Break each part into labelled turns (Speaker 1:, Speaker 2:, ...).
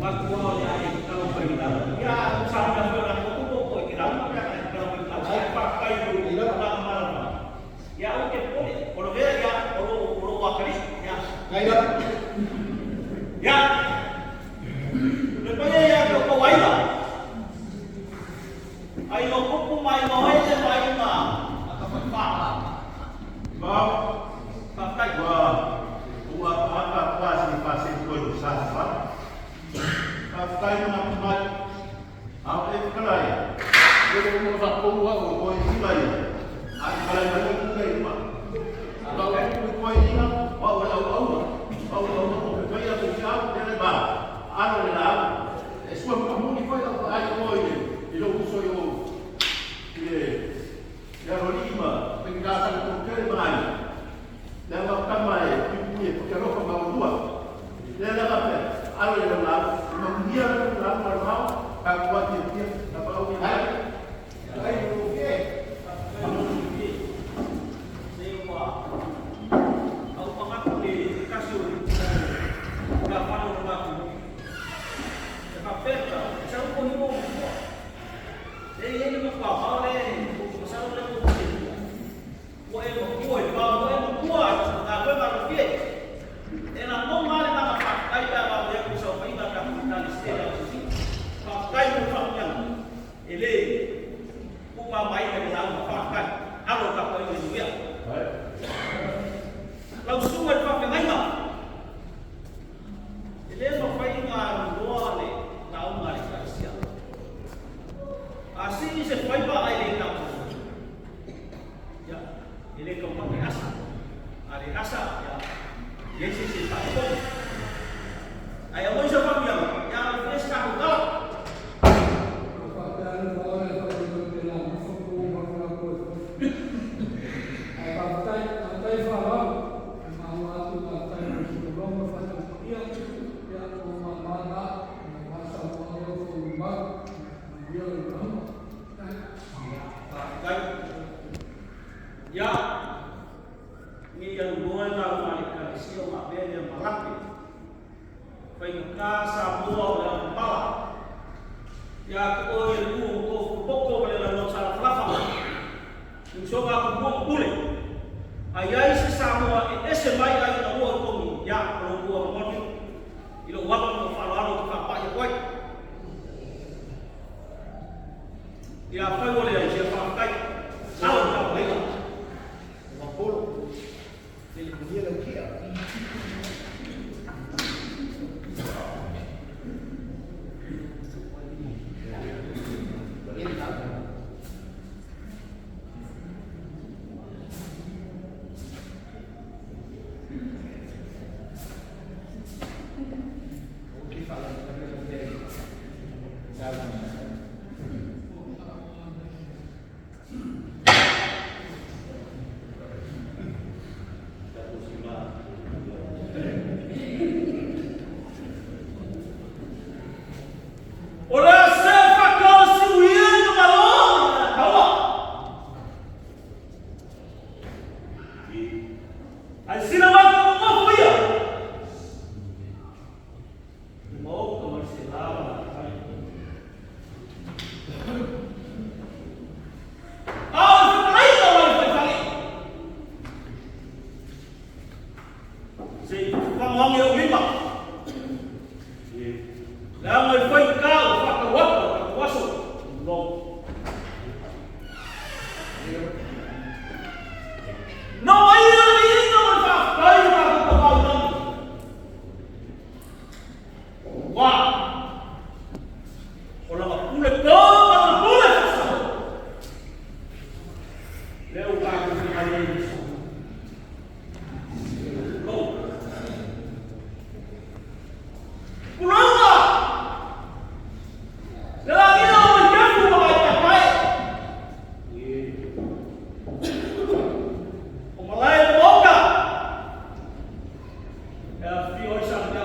Speaker 1: Matua o le a e tatalo mai i lalo. Ia, sa mea foi o la kuku ko i te lauga pe a e tatalo mai i lalo. Ai faafetai i lou tulaga malamalama. Ia aua te popole, o lo mea ia o lo akalii. Ia. Ia. Le paia ia te outou aiga. Aiga o Kupu ma aiga o Ele ma aiga a Tafaifa.
Speaker 2: Mau.
Speaker 1: Faafetai.
Speaker 2: Ua ua ata atu lava se i faasee koe i sa fa. Faafetai ma ngā mai. A o e whakara ia.
Speaker 3: Ia ko mo sa ko wa o.
Speaker 2: Ko i ila ia. A i whakara mai ko i uma. Ka o ku ko i ila, wa o au au. Wa o au o pe pai atu ki au te le ba. Alo le la. E sua ka muni foi au ai ko i i lo uso i o. I le le alo lima, pe ka sa ko kere mai. Le anga kama e pipu e whakarofa ma o lua. Le la ka pe, alo le la, ma munia le la ma mau, ka kua tia tia, ka pa au ai.
Speaker 3: Ai o ke.
Speaker 1: Se ua au pagatu le kasi o ka whano o ngā kumu. E whapeta, e sa upo himo o mua. E i ene makua pao le, masalo le mo te tua. Ua e makua i pao, ua e makua ngā koe ngā rofie. E nā mō ngā le ngā whakakai pēa ngā mea ku sau whainga ka kutali se au sisi. Whakakai mo whakianga. E le, ku ngā mai le lau whakakai. Alo ka koe i le. Lau sunga i whawhengainga. E le mawhai ngā roa le launga le kaisia. A si i se whaipa ai le tau. Ia, e le kau ke asa. A le asa, ia, ia se se whae. Ai a moisa whapianga, ia le fleska ko kala. Whakakai. Ia, ni ia ngoe ngā umare kalesia o ngā mea malape. Whainga kā sa mua o le au pala. Ia ko oi e lu o tō poko ma le lau sa la falafa. Ni so ngā ku mua pule. Ai ai se Samoa e ese mai ai na ua o tongi. Ia, o lo ua moni. I lo waka mo whalo alo te whapai e koe. Ia whai ole ai sia whakakai. Alo ka whainga.
Speaker 3: Mapolo. Le le munia lau kia.
Speaker 1: O le se whakao si uia i ka malo i ka kaua. Ai sina mai ka mofo ia. Mo ka mai se lava la kai. Ao se mai ka mai fai fai. Se whangange o lima. Le anga i whai ka o whakawaka o whakawaso. No. No ai o le inga o le whawhai o ngā kau nani. Wā. O langa pule tō ma la pule whasa. Leo kā kuhi mai e Isu. Go. Pulanga! Le la ia o mai kefu ma mai tapai. O malae o moka. E a fio i sa mea.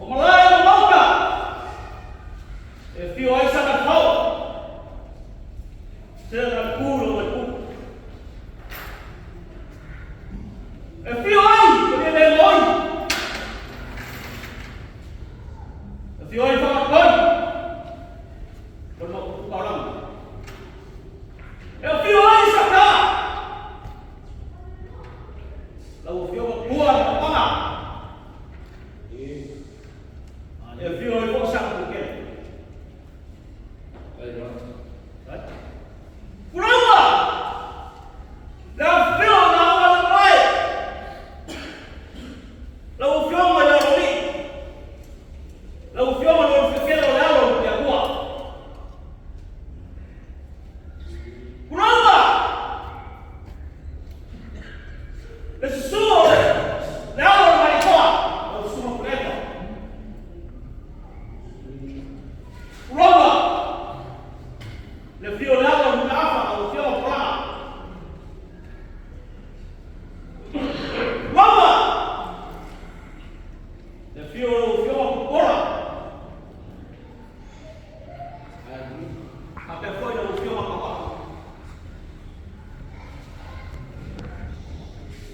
Speaker 1: O malae ma mauta e afio ai Sagatao, se na pulo le pu. E afio ai le le loi. E afio ai Whakatoi. O le Mautaulanga. E afio ai Saka. Lau afioga pua le papanga. E afio ai foi Saka Pukele. Kuraua! Le afio na ua le mai. Lau afioga i le Alolii. Lau afioga i le Fekele o le alo o le Atua. Kuraua! Le susu o le alo o le Marikoa. Lau susuga Puleta. Kuraua! Le afio o le alo o Mutaafa, lau afioga Polaga. Kuraua! Le afio o lau afioga Popola. Faapea foi lau afioga Papa.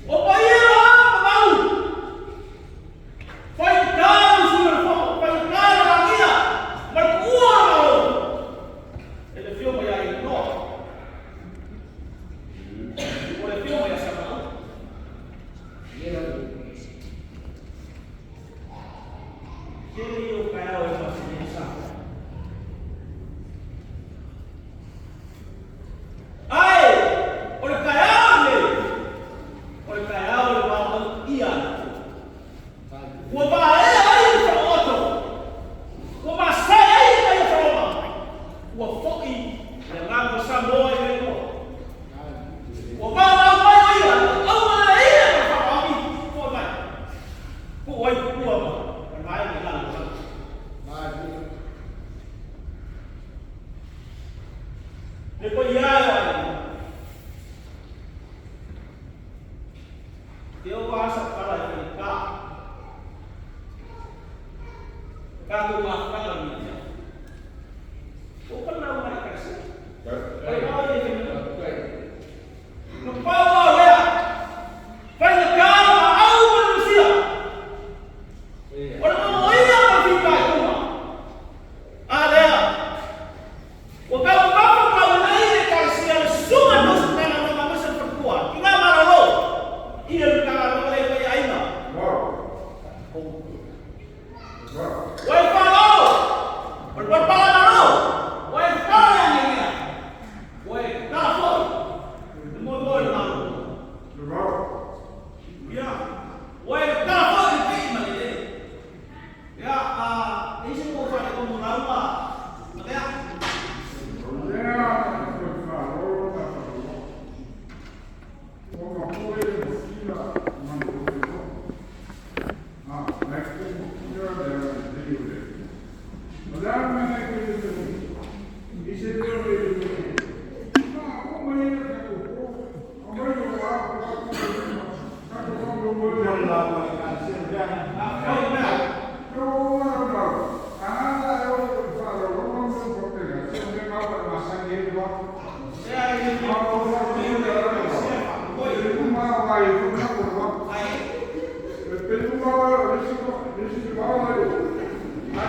Speaker 1: O paia la mamau. Faigata le usuina o le fono, faigata le lagia, ma le tuua o le Malo. E le afioga ia Inoa. O le afioga ia Samatau. Tele ia o taeao e faasini sa. Ai, o le taeao lenei, o le taeao le valaau ia a le Atua. Ua vaea ai le faaoto, ua masae ai le tai o Roma, ua foi le agaga o Samoa i le Atua. Ua valaau mai o ia, aua le ia ma faaomi, foi mai. Tuu ai tupua ma le vaega i lalo o lalo. Le paia e o aiga. Te o asa pala e whaika. Tātou mafutaga ni ia. O pa nau mai kasi. Pai mau e whenua. No pau au lea. Whai na kā ma au ma Lucia. O le momo ia ma whita e kuma. A lea. Ua kau mafa kau nei e kasia le sunga no se tanga no mamasa whakua. Ki ngā maralo. Ia le tanga no le pai aina. Wai whalo! O le parpala maro! Wai whalo ya ngia! Wai kala foi! Le moe moe le malo. Ia. Wai kala foi le pii ma le le. Ia, a, eisi mo whale ko mo rauma. Matea. Foi mea. Sea e le Ai.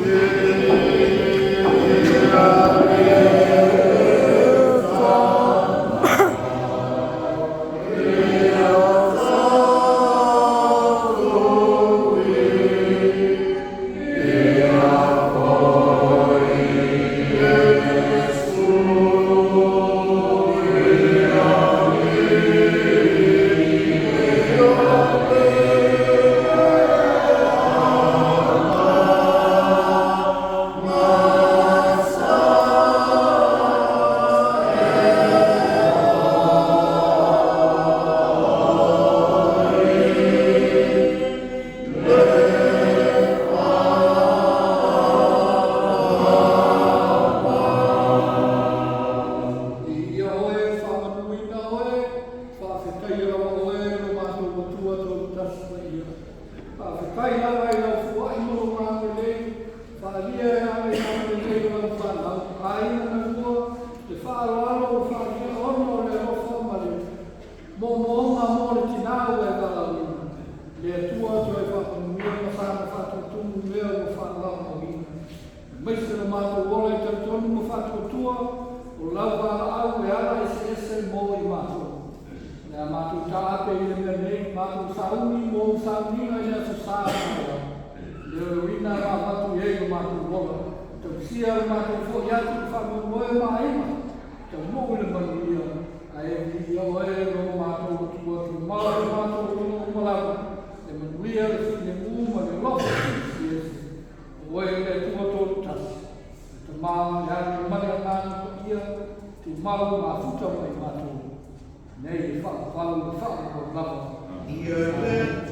Speaker 2: Yeah.
Speaker 4: Aemaise lo matou ola e talitonu ma faatuatua o lau valaau e ala eseese mo i matou. O le a matou taape i le mea nei, matou sauni mo ou sauniga i le Aso Sa a taeao, leoleoina ma avatu i ai lo matou ola, tausia le matou foi atu i le faamoemoe ma aiga, taunuu i le manuia, ae viia oe lo matou Atua tumau i lo matou olaga uma lava, le manuia, le filemu ma le alofa o Keriso Iesu, o oe o le Atua Tolutasi, le Tama, le Alo ma le Agaga Paia, tumau mafuta ma i matou nei e faavavau e faavavau lava.
Speaker 2: Ia le